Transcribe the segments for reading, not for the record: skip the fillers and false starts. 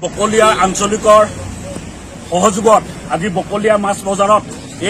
বকলীয়া আঞ্চলিকৰ সহযোগত আজি বকলীয়া মাছ বজাৰত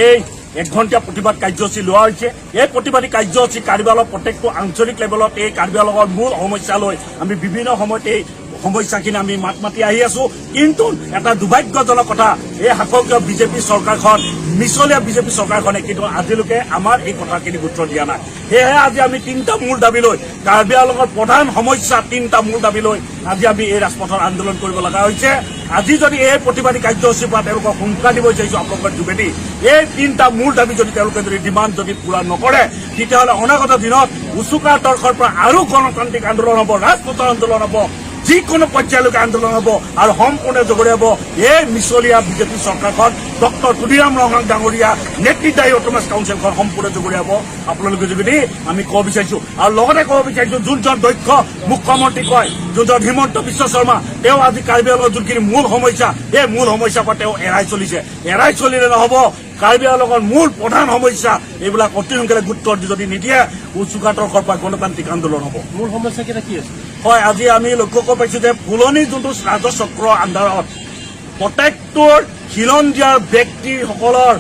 এই একঘণ্টীয়া প্ৰতিবাদ কাৰ্যসূচী লোৱা হৈছে। এই প্ৰতিবাদী কাৰ্যসূচী কাৰ্বি আংলঙৰ প্ৰত্যেকটো আঞ্চলিক লেভেলত এই কাৰ্বি আংলঙৰ মূল সমস্যা লৈ আমি বিভিন্ন সময়ত এই সমস্যাখিনি আমি মাত মাতি আহি আছো। কিন্তু এটা দুৰ্ভাগ্যজনক কথা, এই শাসকীয় বিজেপি চৰকাৰখন, মিছলীয়া বিজেপি চৰকাৰখনে কিন্তু আজিলৈকে আমাৰ এই কথাখিনি গুৰুত্ব দিয়া নাই। সেয়েহে আজি আমি তিনিটা মূল দাবী লৈ, কাৰ্বি আংলঙৰ প্ৰধান সমস্যা তিনিটা মূল দাবী লৈ আজি আমি এই ৰাজপথত আন্দোলন কৰিব লগা হৈছে। আজি যদি এই প্ৰতিবাদী কাৰ্যসূচীৰ পৰা তেওঁলোকক হুংকাৰ দিব বিচাৰিছো আপোনালোকৰ যোগেদি, এই তিনিটা মূল দাবী যদি তেওঁলোকে যদি ডিমাণ্ড যদি পূৰা নকৰে, তেতিয়াহ'লে অনাগত দিনত উচুকা তৰ্কৰ পৰা আৰু গণতান্ত্ৰিক আন্দোলন হ'ব, ৰাজপথৰ আন্দোলন হ'ব, যিকোনো পৰ্যায়লৈকে আন্দোলন হ'ব আৰু সম্পূৰ্ণ জগৰীয়া হ'ব এই মিছলীয়া বিজেপি চৰকাৰখন, ডক্টৰ তুলিৰাম ৰংহাং ডাঙৰীয়া নেতৃত্বাধীন অট'নমাছ কাউন্সিলখন সম্পূৰ্ণ জগৰীয়া হ'ব। আপোনালোকৰ যোগেদি আমি ক'ব বিচাৰিছো আৰু লগতে ক'ব বিচাৰিছো, যোনজন দক্ষ মুখ্যমন্ত্ৰী কয়, যোনজন হিমন্ত বিশ্ব শৰ্মা, তেওঁ আজি কাৰ্বি আংলঙৰ যোনখিনি মূল সমস্যা, এই মূল সমস্যাৰ পৰা তেওঁ এৰাই চলিছে। এৰাই চলিলে নহ'ব। কাৰ্বি আংলঙৰ মূল প্ৰধান সমস্যা এইবিলাক অতি সোনকালে গুৰুত্ব যদি নিদিয়ে, উচুকা তৰ্কৰ পৰা গণতান্ত্ৰিক আন্দোলন হ'ব। মূল সমস্যা কেইটা কি আছে? হয়, আজি আমি লক্ষ্য কৰিব পাৰিছো যে ফুলনি যোনটো ৰাজহ চক্ৰৰ আণ্ডাৰত প্ৰত্যেকটোৰ খিলঞ্জীয়াৰ ব্যক্তিসকলৰ,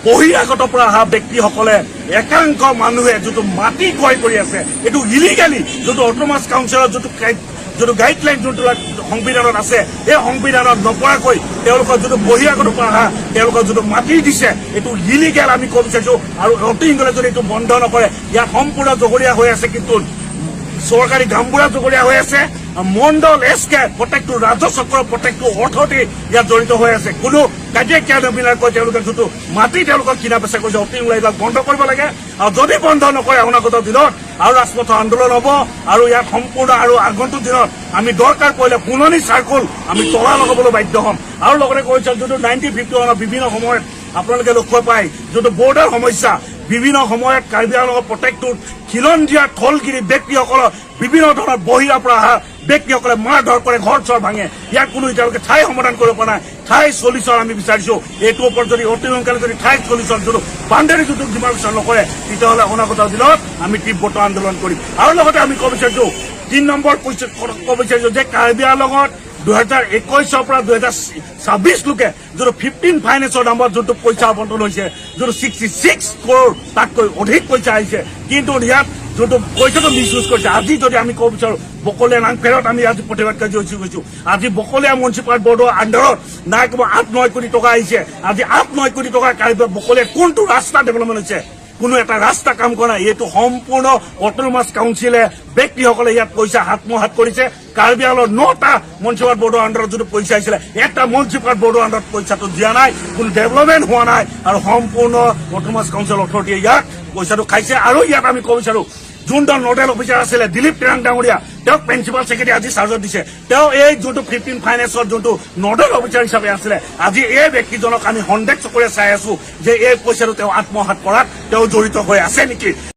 বহিৰাগতৰ পৰা অহা ব্যক্তিসকলে, একাংশ মানুহে যোনটো মাটি ক্ৰয় কৰি আছে, এইটো ইলিগেলি। যোনটো অট'নমাছ কাউন্সিলৰ যোনটো গাইডলাইন, যোনটো সংবিধানত আছে, এই সংবিধানত নপৰাকৈ তেওঁলোকৰ যোনটো বহিৰাগতৰ পৰা অহা তেওঁলোকৰ যোনটো মাটি দিছে, এইটো ইলিগেল আমি ক'ব বিচাৰিছো। আৰু অতি সোনকালে যদি এইটো বন্ধ নকৰে, ইয়াত সম্পূৰ্ণ জগৰীয়া হৈ আছে কিন্তু চৰকাৰী গামবুঢ়া জগৰীয়া হৈ আছে, মণ্ডল, এছ কে, প্ৰত্যেকটো ৰাজহ চক্ৰৰ প্ৰত্যেকটো অৰ্থতে ইয়াত জড়িত হৈ আছে। কোনো কাজিয়া নবিলাকৈ তেওঁলোকে যোনটো মাটি তেওঁলোকক কিনা বেচা কৰিছে, অতি সোনকালে এইবিলাক বন্ধ কৰিব লাগে। আৰু যদি বন্ধ নকৰে, অনাগত দিনত আৰু ৰাজপথৰ আন্দোলন হ'ব আৰু ইয়াত সম্পূৰ্ণ আৰু আগন্তুক দিনত আমি দৰকাৰ পৰিলে পুৰণি চাৰ্কল আমি তলা লগাবলৈ বাধ্য হ'ম। আৰু লগতে কৈছে, যোনটো 1951ৰ বিভিন্ন সময়ত আপোনালোকে লক্ষ্য পায়, যোনটো বৰ্ডাৰ সমস্যা, বিভিন্ন সময়ত কাৰ্বি আংলঙৰ প্ৰত্যেকটো খিলঞ্জীয়া থলগিৰি ব্যক্তিসকলৰ বিভিন্ন ধৰণৰ বহিৰাৰ পৰা অহা ব্যক্তিসকলে মাৰ ধৰ কৰে, ঘৰ চৰ ভাঙে। ইয়াৰ কোনো এতিয়ালৈকে স্থায়ী সমাধান কৰিব পৰা নাই। স্থায়ী চলিউচন আমি বিচাৰিছো। এইটোৰ ওপৰত যদি অতি সোনকালে যদি স্থায়ী চলিউচন, যোনটো বাউণ্ডেৰী, যোনটো ডিমাৰ্কেশ্যন নকৰে, তেতিয়াহ'লে অনাগত দিনত আমি তীব্ৰতৰ আন্দোলন কৰিম। আৰু লগতে আমি ক'ব বিচাৰিছো, 3 নম্বৰ ক'ব বিচাৰিছো যে কাৰ্বি আংলঙত 2021ৰ পৰা 2026 লৈকে যোনটো 15 ফাইনেন্সৰ নামত যোনটো পইচা আবণ্টন হৈছে, যোনটো 66 ক্ৰ'ৰ, তাতকৈ অধিক পইচা আহিছে, কিন্তু ইয়াত যোনটো পইচাটো মিছ ইউজ কৰিছে। আজি যদি আমি ক'ব বিচাৰো, বকলীয়া নাংফেৰত আমি আজি প্ৰতিবাদ কাৰ্যসূচী কৰিছো। আজি বকলীয়া মিউনিচিপাল বৰ্ডৰ আণ্ডাৰত নাই কমেও 8-9 কোটি টকা আহিছে। আজি 8-9 কোটি টকা কাৰ্বি বকলীয়া কোনটো ৰাস্তা ডেভেলপমেণ্ট হৈছে? কোনো এটা ৰাস্তা কাম কৰা নাই। এইটো সম্পূৰ্ণ অট'নমাছ কাউন্সিলে ব্যক্তিসকলে ইয়াত পইচা আত্মসাত কৰিছে। কাৰ্বি আংলঙৰ নটা মিউনিচিপাল বৰ্ডৰ আণ্ডাৰত যোনটো পইচা আহিছিলে, এটা মিউনিচিপাল বৰ্ডৰ আণ্ডাৰত পইচাটো দিয়া নাই, কোনো ডেভেলপমেণ্ট হোৱা নাই আৰু সম্পূৰ্ণ অট'নমাছ কাউন্সিল অথৰিটিয়ে ইয়াত পইচাটো খাইছে। আৰু ইয়াত আমি ক'ব বিচাৰো, যোনজন নডেল অফিচাৰ আছিলে দিলীপ টেৰাং ডাঙৰীয়া, তেওঁক প্ৰিন্সিপাল ছেক্ৰেটাৰী আজি চাৰ্জত দিছে। তেওঁ এই যোনটো 15 ফাইনেন্সৰ যোনটো নডেল অফিচাৰ হিচাপে আছিলে, আজি এই ব্যক্তিজনক আমি সন্দেহ চকুৰে চাই আছো যে এই পইচাটো তেওঁ আত্মসাত কৰাত তেওঁ জড়িত হৈ আছে নেকি।